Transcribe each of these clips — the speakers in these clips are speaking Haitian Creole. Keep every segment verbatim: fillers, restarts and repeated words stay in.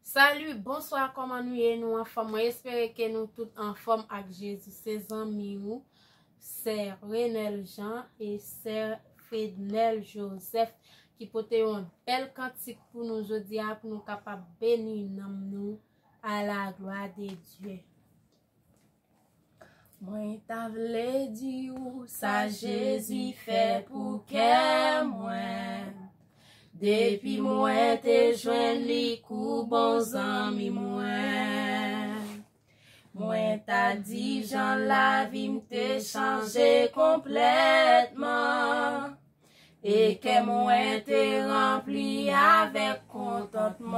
Salut, bonsoir, kòman nou ye? Nou anfòm? Mwen espere ke nou tout anfòm ak Jezi. Se zanmi ou, sè Renel Jean e sè Frednel Joseph ki pote yon bèl kantik pou nou jodi a, pou nou kapab beni nanm nou à la gloire de Dieu. Mwen ta vle di ou sa Jezi fè pou kè mwen. Depi mwen te jwenn li kou bon zanmi mwen, mwen ta di jan lavi m te chanje konplètman. E kè mwen te ranpli avèk kontantman.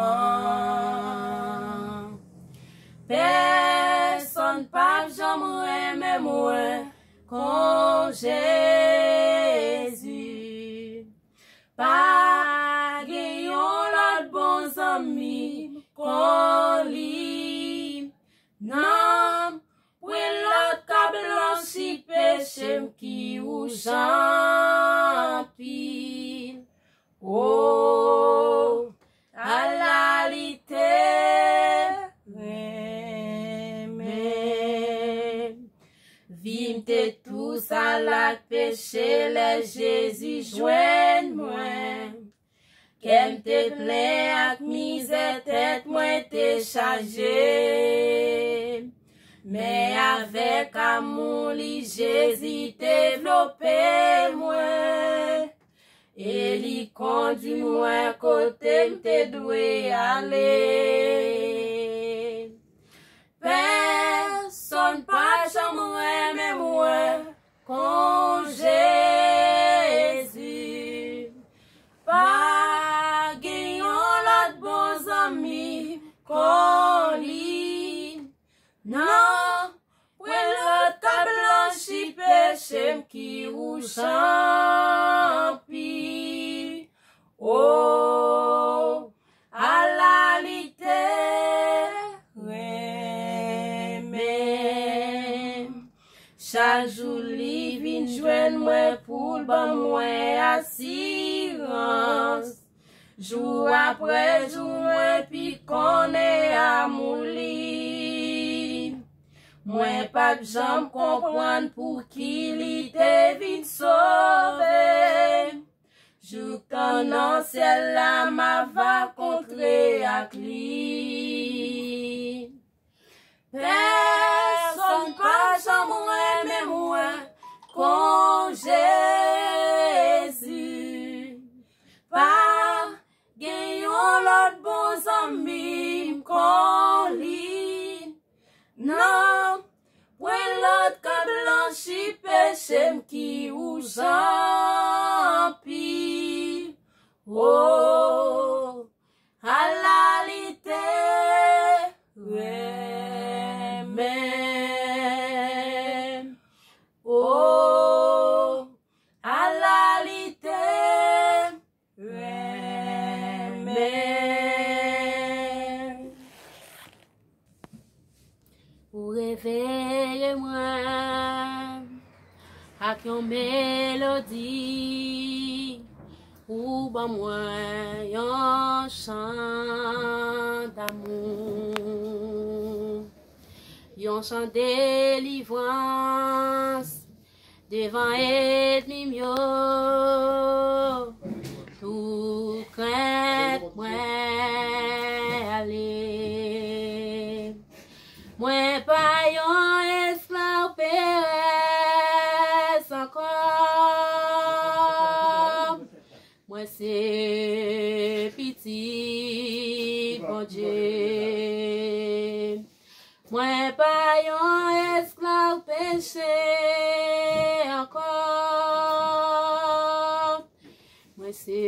Pèsonn p ap janm renmen mwen kon Jezi. Pa gen yon lòt bon zanmi kon li. Non, pwen lòt ka blanchi peche m ki wouj anpil. O, ala li te renmen m. Vi m te tou sal ak peche lè Jezi jwenn mwen. Kè m te plen ak mizè, tèt mwen te chaje. Men avèk amou li, Jezi te vlope mwen. E li kondui mwen kote m te dwe ale. Pèsonn pa janm renmen mwen kon Jezi. Pa gen yon lòt bon zanmi kon li. Non, pwen lòt ka blanchi peche m ki wouj anpil. O, ala li te renmen m. Chak jou li vin jwenn mwen pou l ban mwen asirans. Jou apre jou mwen pi konnen amou li. Mwen p ap janm konprann pouki li te vin sove m. Jouk tan nan syèl la m ava kontre ak li. Pèsonn pa janm renmen mwen kon Jezi. Pa gen yon lòt bon zanmi m kon li. Non, pwen lòt ka blanchi peche m ki wouj anpil. O, ala li te renmen m. O, ala li te renmen m. Ou reveye mwen ak yon melodi. Ou ban mwen yon chan damou, yon chan delivrans devan ènmi m yo. Tout krent mwen ale. Mwen pa yon esklav perès ankò. Mwen se pitit Bondye. Mwen pa yon esklav peche ankò. Mwen se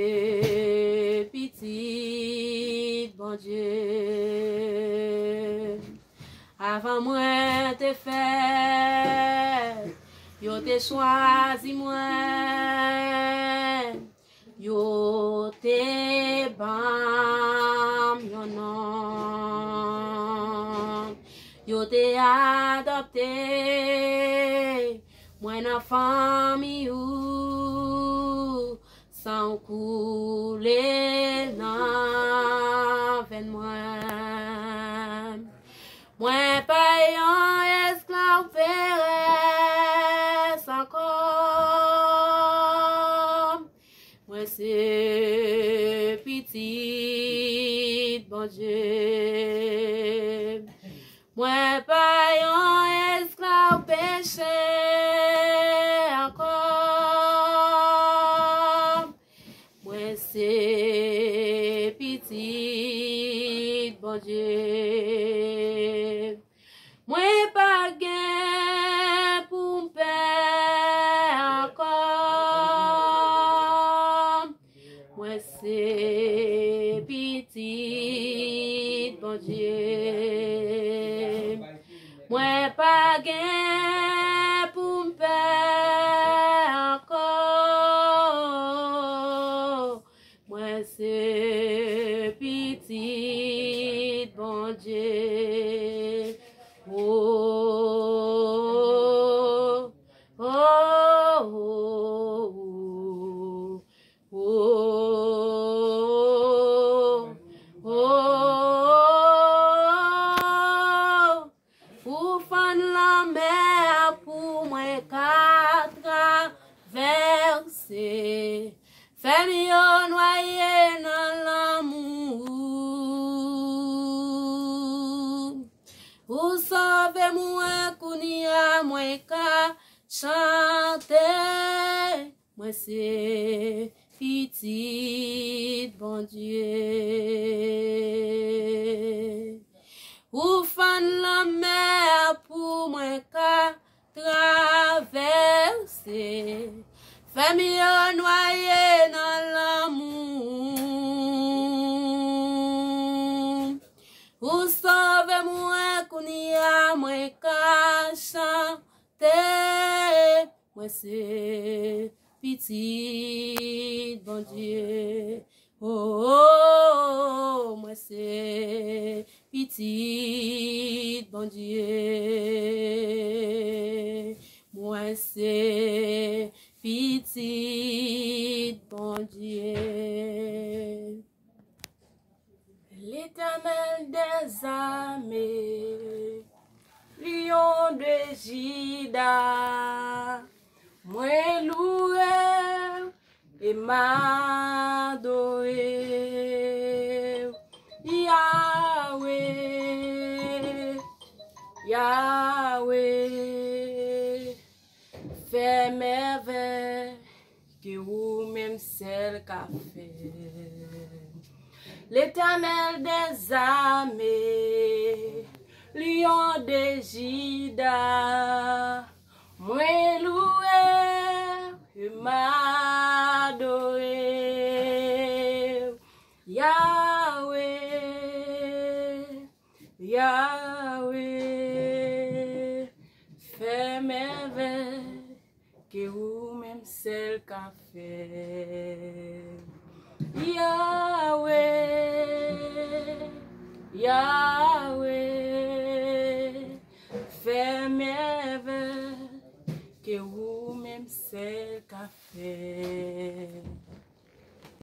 pitit Bondye. Avan mwen te fèt, yo te chwazi mwen. Yo te ban m yon non. Yo te adopte mwen nan fanmi ou. San w koule nan venn mwen. pitit Bondye. Mwen pa yon esklav peche ankò. Mwen se pitit Bondye. Mwen pa gen pou m pè ankò. Mwen se pitit Bondye. Mwen pa gen pou m pè ankò. Mwen se pitit Bondye. Oh, oh, oh, oh. Oh, oh, oh, oh. Ou fann lanmè a pou mwen ka travèse. Fè m yo nwaye nan lanmou. Ou sove mwen, kounye a mwen ka chante. Mwen se pitit Bondye. Ou fann lanmè a pou mwen ka travèse. Fè m yo nwaye nan lanmou. Ou sove mwen, kounye a mwen ka chante. Mwen se pitit Bondye. Oh, oh, oh, mwen se pitit Bondye. Mwen se pitit Bondye. Letènèl dèzame, Lyon de Jida, mwen louwe w e m adore w. Yawe, Yawe, fè mèvèy ke ou menm sèl ka fè. Letènèl dèzame, Lyon de Jida, mwen louwe w e m adore w. Yawe, Yawe, fè mèvèy ke ou menm sèl ka fè. Yawe, Yawe, fè mèvèy ke ou menm sèl ka fè.